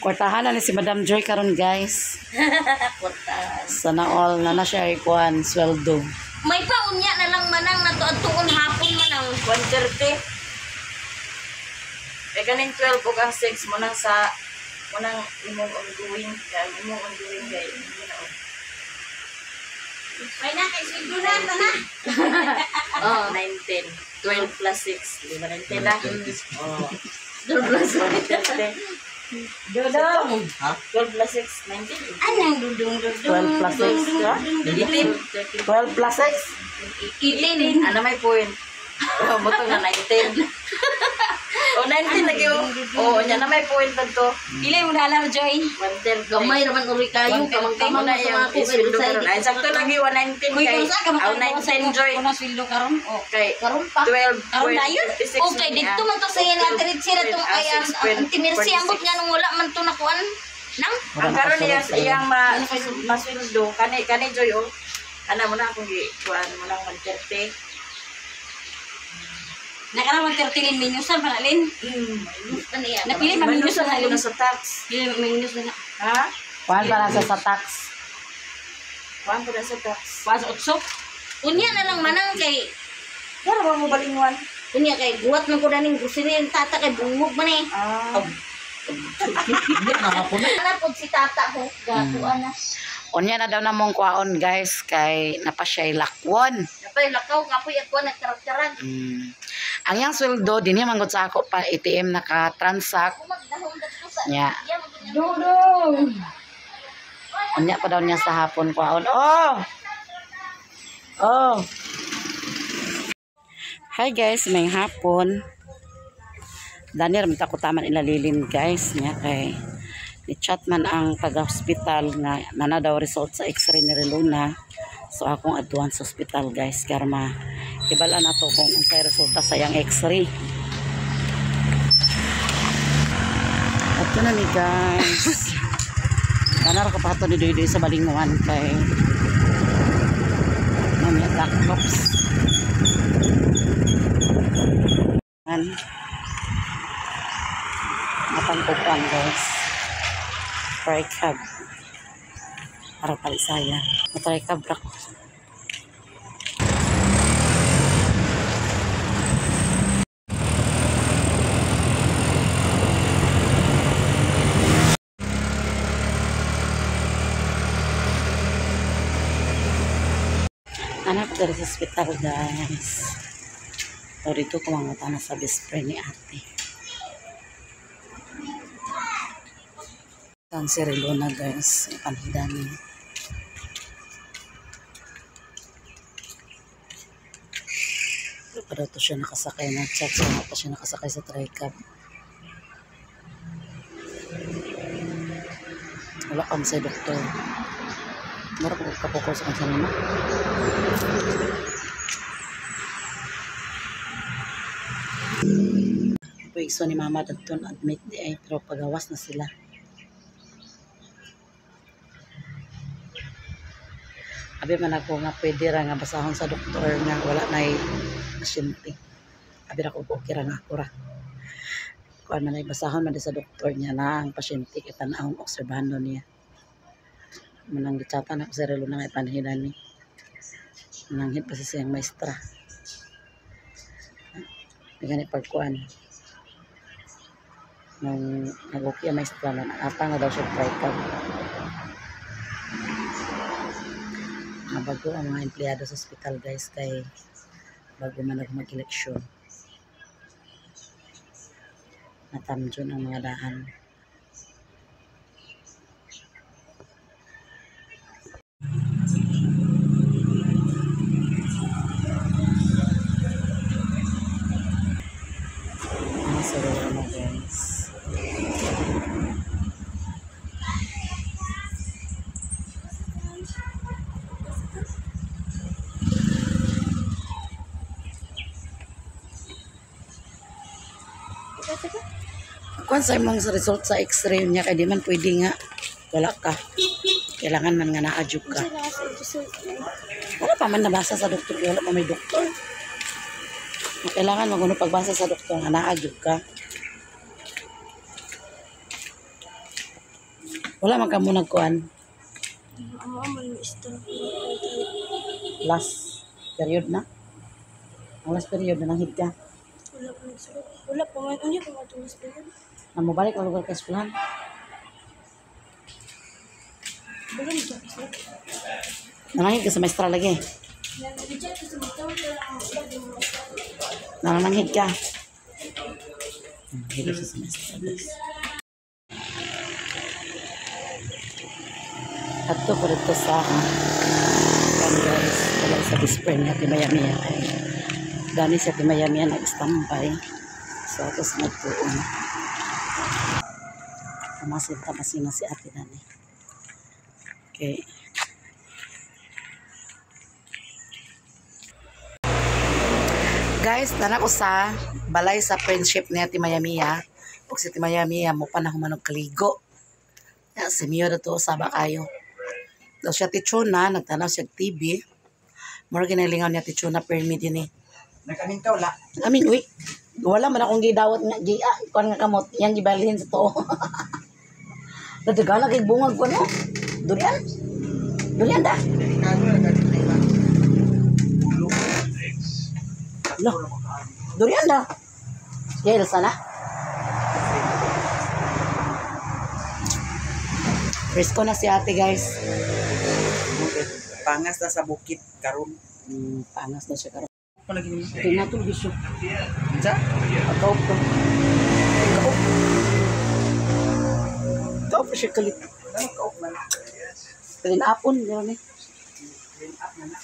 Kwartahan na ni si Madam Joy karon, guys. Kwartahan. Sana all na na siya ikuan sweldo. May paunya na lang manang nato adtuon hapon manang 1:30. Eh ganing 12 ug ang 6 mo nang sa mo nang imong ongoing kay imong ongoing kay imo na og May na kay sweldo na ta na. Oh, 19. 12 plus 6, di ba 19 na? Oh. 12 plus 1:30. Dodong. Ha? 12 plus 6, 19. Anang dudong dudong. 12 plus 6, ha? 18. 12 plus 6? 18. Ano may point? Oh, buto na 19. Oh, 19 lagi oh. Oh, nya na may point pa to. Pili mo na alam, Joy. 1:30. Gamay raman uri kayo, kamang-kamang na sa yung mga kung isweldo karon. Ay, sakto lagi 119 Uy, kay kung sa ka aw 19, Joy. Kuna sweldo karon. Oh. Kay Karon pa. 12. Karon dayon. Okay, dito man to sa ila diretso ra tong ay ang timirsi ambot nga nung wala man to nakuan. Nang Ang karon niya iyang ma masweldo kani kani Joy oh. Ana mo na akong gi kuan mo nang 130. Nakaroon 13 minusan para lin. Napili man Manusan minusan na na lin. sa tax. Pili man minusan na. Ha? Kuan para sa tax. Kuan ko na sa tax. Pas otso. Unya na lang manang kay Pero ba mo balingwan? unya kay guwat man ko daning gusto ni tata kay bungog man eh. Ah. Hindi na hapon na. Ana pod si tata ko gatuan na. Unya na daw namong kwaon, guys, kay napa siya'y lakwon. Napay lakaw kapoy ako nagkarag-karag. Ang iyang sweldo dinhi manggod sa ako pa ATM naka-transact. Magdahom dadto sa Nya. iya magud. Unya pa daw niya sa hapon kwaon. Oh. Oh. Hi guys, may hapon. Dani ra man ta ko taman ilalilin, guys, niya kay ni chat man ang taga-hospital nga nana daw result sa x-ray ni Reluna. So akong adtuan sa hospital, guys, karma hibal-an nato kung unsay resulta sa iyang x-ray. Adto na ni, guys. Dana ra ko pahato ni Doy sa Balinguan kay Mami Daklops. An matangkukan, guys. Tricab. Para palisaya. Matricab ra ko. Anak dari sa ospital, guys. O dito ko na sa best friend ni ate. Ang si Relona, guys. Panhida niya. Pero pa daw to siya nakasakay na chat. So, pa siya nakasakay sa tricab. Wala kami sa doktor. Mura ko kapukol sa kansa naman. Pwede ni mama dadto admit di ay pero pagawas na sila. Abi man ako nga pwede ra nga basahon sa doktor nga wala nay pasyente. Abi ra ko okay ra nga ako ra. Kuan man ay basahon man di sa doktor niya na ang pasyente kay tan-awon obserbahan niya. Manang gitsatan ako sa relo na nga ipanhilan ni. Mananghit pa sa siyang maestra. May gani pagkuan. Nung nag-okay ang maestra na atang na daw siya tricab. Bago ang mga empleyado sa ospital, guys, kay bago man mag-eleksyon. Natamdyon ang mga daan. Ano sa mo, guys? Kuan sa imong result sa x-ray niya kay di man pwede nga wala ka. Kailangan man nga naadyo ka. Wala pa man nabasa sa doktor, wala pa may doktor. Kailangan maguno pagbasa sa doktor nga naadyo ka. Wala man ka mo nagkuan. Amo man stroke. Last period na. Ang last period na nanghid ka. Wala pa nagsulod. Wala pa man. Unya pa man tulos pa yun. Na mobalik ang lugar ka eskwelahan. Wala mo siya kasi. Nananghid ka sa maestra lagi. Nananghid ka. Nananghid siya sa maestra, guys. Adto ko dito sa kan guys, wala sa best friend ni Ate Maya Mia. Dani si Ate Maya Mia nag-standby. So ako sa nagtuon. Tamasin, tamasin na si Ate Dani. Okay. Guys, dana ko sa balay sa friendship ni Ate Maya Mia. Ug si Ate Maya Mia mo pa na humanog kaligo. Ya, si Mio na to saba kayo. Daw siya Tichuna, nagtanaw siya og TV. Mura ginalingaw niya Tichuna permi din eh. Nakamin ka wala. Amin, uy. Wala man akong gidawat nga, gi, ah, kuan nga kamot, yang gibalhin sa tuo. Nadagana kay bungag ko no. Durian. Durian da. Delikado na ganit na iba. Ulo. Lo. Durian da. Yay, sana. Presko na si ate, guys. Pangas na sa bukid karon. Pangas na siya karon. Palagi nimo. Kaya natulog siya. Unsa? Pagkaop ko. Pagkaop. Kaop siya kalit. Ano kaop man? Kalin-apon, gano'n eh. Clean up na na.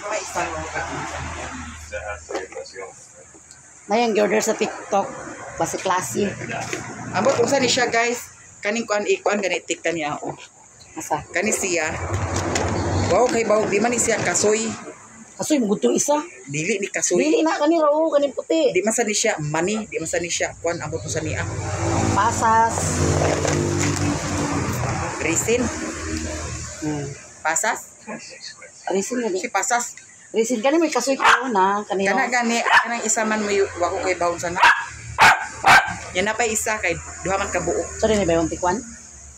May isang ka. Nayang order sa TikTok. Basta klase. Ambot unsa ni siya, guys? Kaning kuan ikuan gani tik kaniya oh. Asa? Kani siya. Wow kay baw di man ni siya kasoy. Kasoy, mugutong isa. Dili ni kasoy. Dili na kani raw, kaning puti. Di man sa ni siya mani, di man sa ni siya kuan ambot unsa niya. Pasas. Resin, pasas, Resin nga di. si pasas. Resin kani may kasoy ko na kanina. Kana gani kanang isa man mo wa ko kay bawon sana. Yan na pa isa kay duha man ka buok. Sorry ni ba yung tikwan?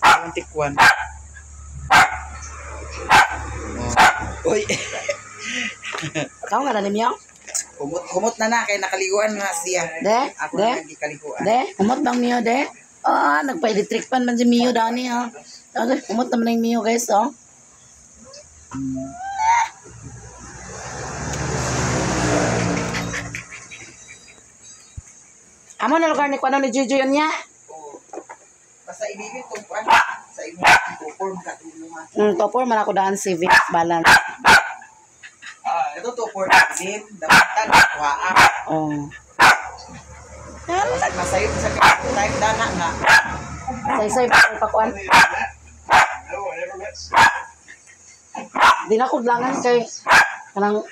Ang tikwan. Uy, Ikaw nga na niyo? humot humot na na kay nakaliguan na siya. De? Ako De? na gikaliguan. De? Humot bang Mio, de? Ah, nagpa-electric pan man si Mio dani ah. Okay, humot naman yung Mio, guys, oh. Amo na lugar ni kuano ni Juju yun niya. Oo. Basta ibibig tong kuan sa imo tupor makatulungan. Topor man ako daan savings balance. Ah, ito tupor din dapatan kuha. Oh. Masayop sa time dana nga. Say-say pa pakuan. Di na ko langan kay kanang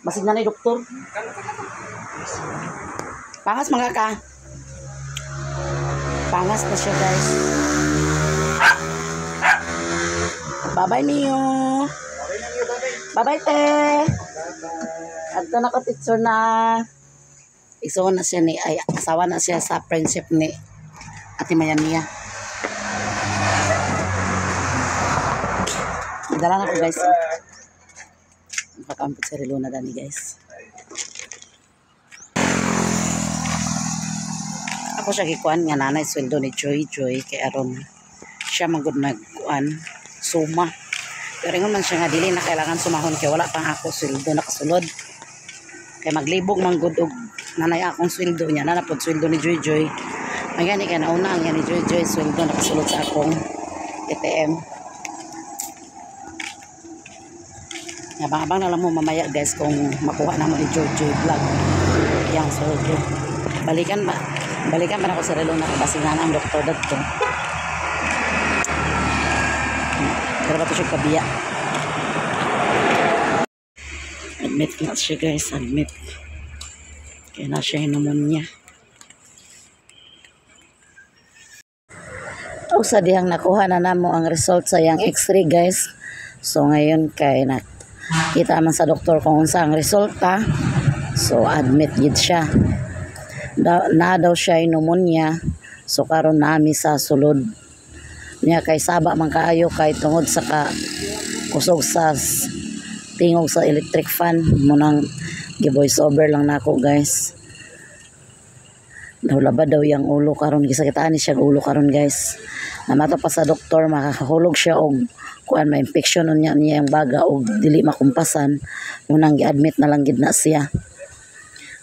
basig na ni doktor. Pangas mga ka. Pangas na siya, guys. Bye-bye, Mio. Bye-bye, te. Adto na ko, teacher na. Igsuon na siya ni, ay, asawa na siya sa friendship ni Ate Maya Mia. Dala na ko, guys. Nakakampot sa relo na dani, guys. Ako siya gikuan nga nanay sweldo ni Joy Joy kay aron siya magud nagkuan suma. Pero ingon man siya nga dili na kailangan sumahon kay wala pang ako sweldo nakasulod. Kay maglibog man gud og nanay akong sweldo niya, nana pod sweldo ni Joy Joy. May gani kay nauna ang yan ni Joy Joy sweldo nakasulod sa akong ATM. Abang-abang na lang mo mamaya, guys, kung makuha na mo ni Joy Joy Vlog yang sweldo. Balikan ba na ako sa relo na kasi na ang doktor dadto. Pero ba ito siya kabiya? Admit na siya, guys, admit. Kaya na siya pneumonia. O sa dihang nakuha na namo ang result sa iyang x-ray, guys. So ngayon kay na kita man sa doktor kung unsa ang resulta. So admit gid siya. Da, na daw siya pneumonia. So karon nami sa sulod. Niya kay saba man kaayo kay tungod sa ka kusog sa tingog sa electric fan. Munang gi-voice over lang nako guys. Nahulaba daw yang ulo karon, gisakitaan ni siya ulo karon guys. Namato pa sa doktor, makakahulog siya og kuan, ma-infection unya niya ang baga og dili makumpasan. Munang gi-admit na lang gid na siya.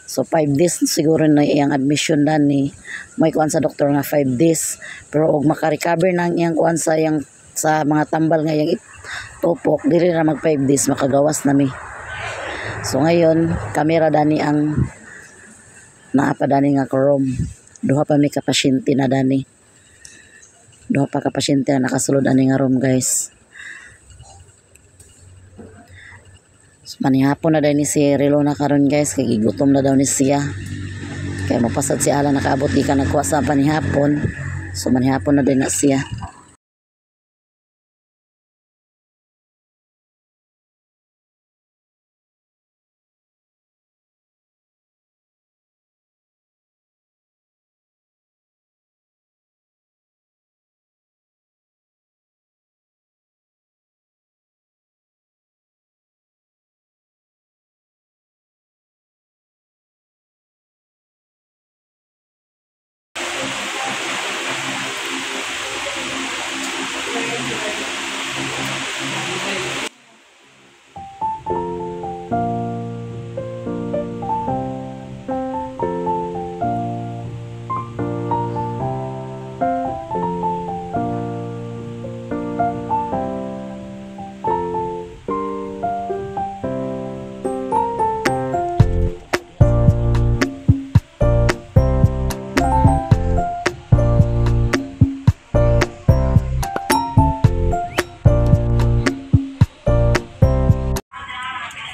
So 5 days siguro na iyang admission dani. May kuan sa doktor nga 5 days, pero og maka-recover na ang iyang kuan sa iyang sa mga tambal nga iyang tupok, dili ra mag 5 days makagawas na mi. So ngayon, kamera dani ang naa pa dani nga room. Duha pa mi ka pasyente na dani. Duha pa ka pasyente na nakasulod ani nga room guys. So, manihapon na dani si Relona karon guys, kay gigutom na daw ni siya. Kay mopasad si Alan nakaabot di ka nagkuha sa panihapon. So manihapon na din na siya.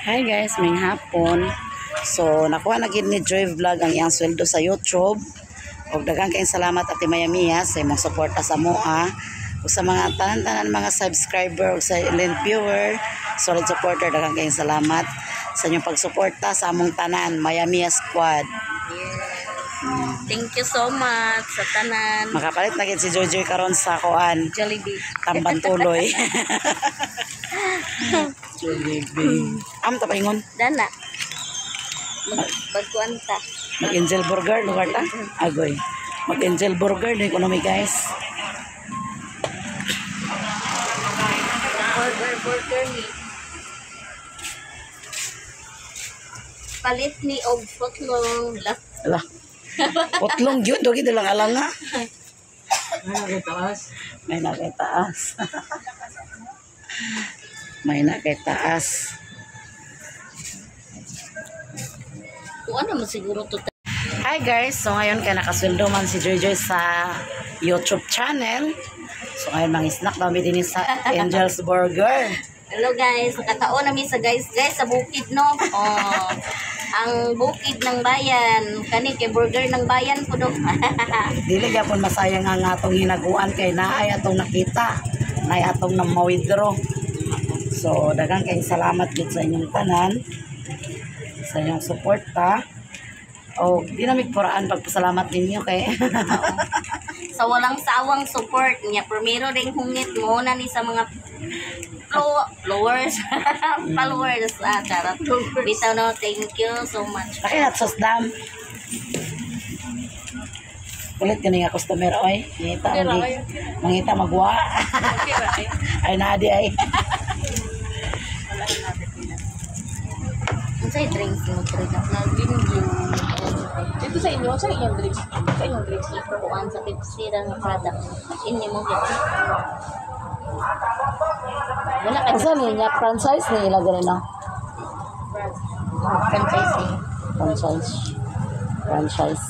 Hi guys, may hapon. So nakuha na gid ni Joy Vlog ang iyang sweldo sa YouTube. Og daghang kayong salamat Ate Maya Mia sa imong suporta sa moa ug sa mga tanan-tanan mga subscriber ug sa silent viewer, solid supporter, daghang kayong salamat sa inyong pagsuporta sa among tanan Maya Mia Squad. Yes. Thank you so much sa tanan. Makapalit na gid si Joy Joy karon sa kuan Jollibee. Tambantuloy. Jollibee. Am ta paingon? Dana. Magkuan ta. Mag-Angel Burger, lugar ta? Agoy. Mag-Angel Burger, na economy guys. Burger, burger ni. Palit ni og putlong. Ala. Putlong yun, dogi lang alanga. May nakitaas. May nakitaas. Kung ano mo siguro to. Hi guys, so ngayon kay nakasweldo man si Joy Joy sa YouTube channel. So ngayon mga snack daw mi din sa Angel's Burger. Hello guys, nakataon nami sa guys guys sa bukid no. Oh, ang bukid ng bayan, kani kay burger ng bayan po do. Dili gyapon masayang ang atong hinaguan kay naay atong nakita, naay atong na-withdraw. So daghang kayong salamat gid sa inyong tanan, sa inyong suporta. O di na migpuraan pagpasalamat ninyo kay Sa walang sawang support niya, primero ring hungit mo na ni sa mga followers, followers, charot. Bitaw no, thank you so much. Laki hot sauce dam. Kulit ka nga customer oy. Mangita mangita magwa. Ay naadi ay. Unsay drinks mo tre ka? Dito sa inyo, sa inyong drinks. Sa inyong drinks. Kuan sa Pepsi ra nga product. Inyo mo gyud. Wala ka Asa ni nga franchise ni ila gani no? franchise. Franchise. Franchise.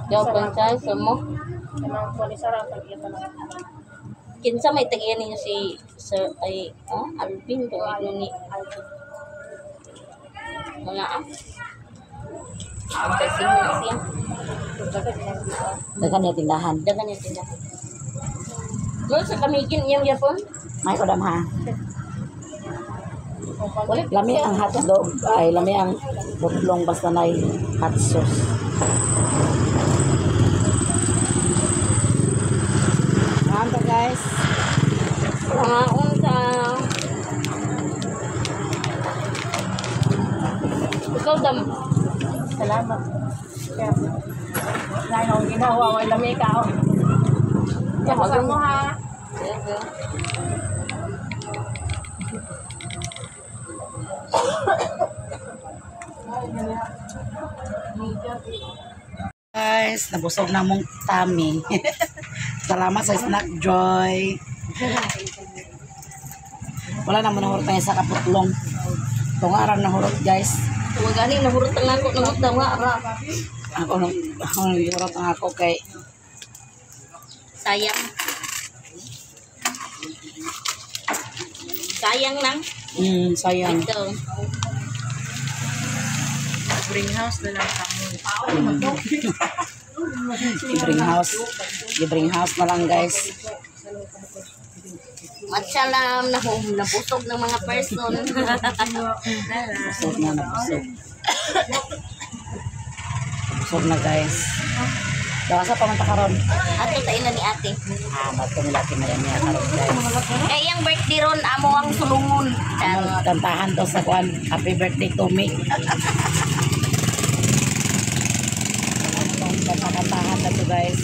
Yo franchise mo. Kinsa may tagiyan ninyo si Sir ay Alvin to ni Alvin. Mga franchise na siya. Dagan niya tindahan. Dagan niya tindahan. Mo sa kamigin iyang yapon. May ko dam ha. Lami ang hotdog, ay lami ang butlong basta na hot sauce. Maanta guys. Pangaon sa... Ikaw dam. Salamat. Wala akong ginawa, wala may kao. Tapos mo ha. Sige. Guys, nabusog na mong tummy. Salamat sa snack, Joy. Wala naman nahurot tayo sa kaputlong. Tunga ra nahurot, guys. Kung gani nahurot ang ako nang utawa ra. Ako nang hurot ang ako kay Sayang. Sayang lang. Sayang. Ito. Bring house na lang kami. I-bring house na lang, guys. Matsalam na nabusog ng mga person. Busog na, nabusog. Busog na, guys. Baka sa pamanta karon. Ato tayo na ni ate. Ah, bato nila ate Maria Mia karon, guys. Kaya yung birthday ron, amo ang sulungon. Ano, kantahan to sa kuan. Happy birthday to me. Kantahan na to, guys.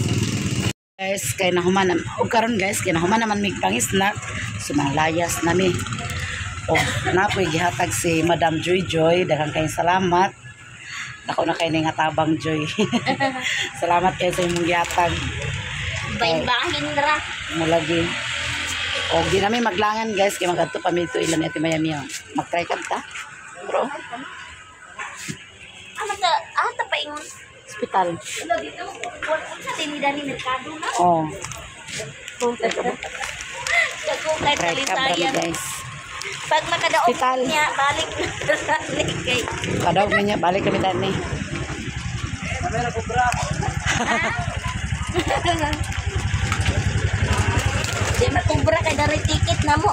Guys, kay nahuman og karon guys, kay nahuman naman mig pangisnak, so manglayas nami. Oh, napoy gihatag si Madam Joy Joy, daghang kayong salamat. Dako na kay nga tabang Joy. Salamat kay sa imong gihatag. Bahin-bahin ra. Mulagi. Og di nami maglangan guys kay magadto pa mi dito ilan ni Ate Maya Mia. Mag-try kanta. Bro, Ah, mata, ah, tapaingon. Hospital. Wala dito. Wala sa dinidani merkado na. Oh, Dako kay try ka bra mi, talisayan. guys. Pag makadaog Hospital. niya, balik na. Balik kay. Kadaog niya, balik kami dani. Di makubra kay dari ticket na mo.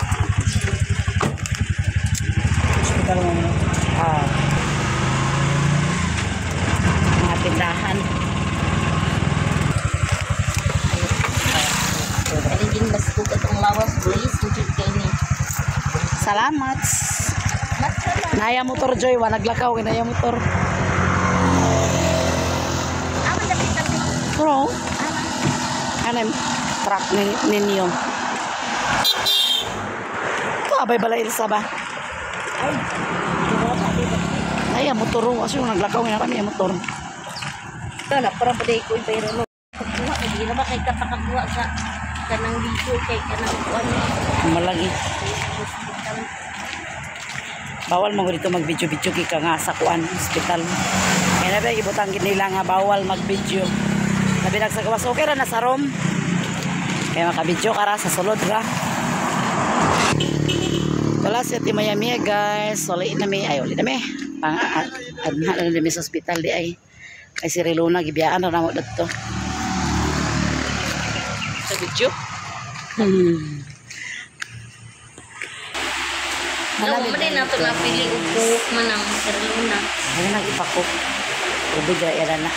Hospital mo. Ah. Mga tindahan. Kaliging baskog atong lawas, please. Sujud kay ni. Salamat. Naya motor Joy, wa naglakaw kay naya motor. Ah, mandapit tapit. Bro. Ano yung truck ninyo? Kabay bala Ilsa ba? Ay, Naya motor ro kasi yung naglakaw nga kami motor. Ito na, parang paday ko yung pero no. Pagkuha, hindi na ba kay kapakakuha sa kanang video kay kanang kuan. Malagi. Bawal mo dito mag-video-video kay ka nga sa kuan hospital. Kaya na ba ibutang gid nila nga bawal mag-video. Labi nagsagawas okay ra na sa room. Kaya maka-video ka ra sa sulod ra. Wala si Ate Maya Mia, guys. Uli na mi. Ay, uli na mi. Pang, adna na mi sa hospital di ay. Kay si Relona, gibiyaan na namo dito. Sa video? No, mo din nato napili og buhok man ang Luna. Ano nang ipako? Tubig ra era na.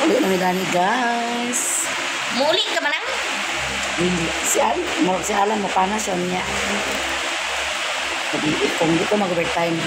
Uli na mi dani, guys. Muli ka man ang? Hindi. Si Alan, mo, si Alan mo pana siya niya. Kung di ko mag-overtime.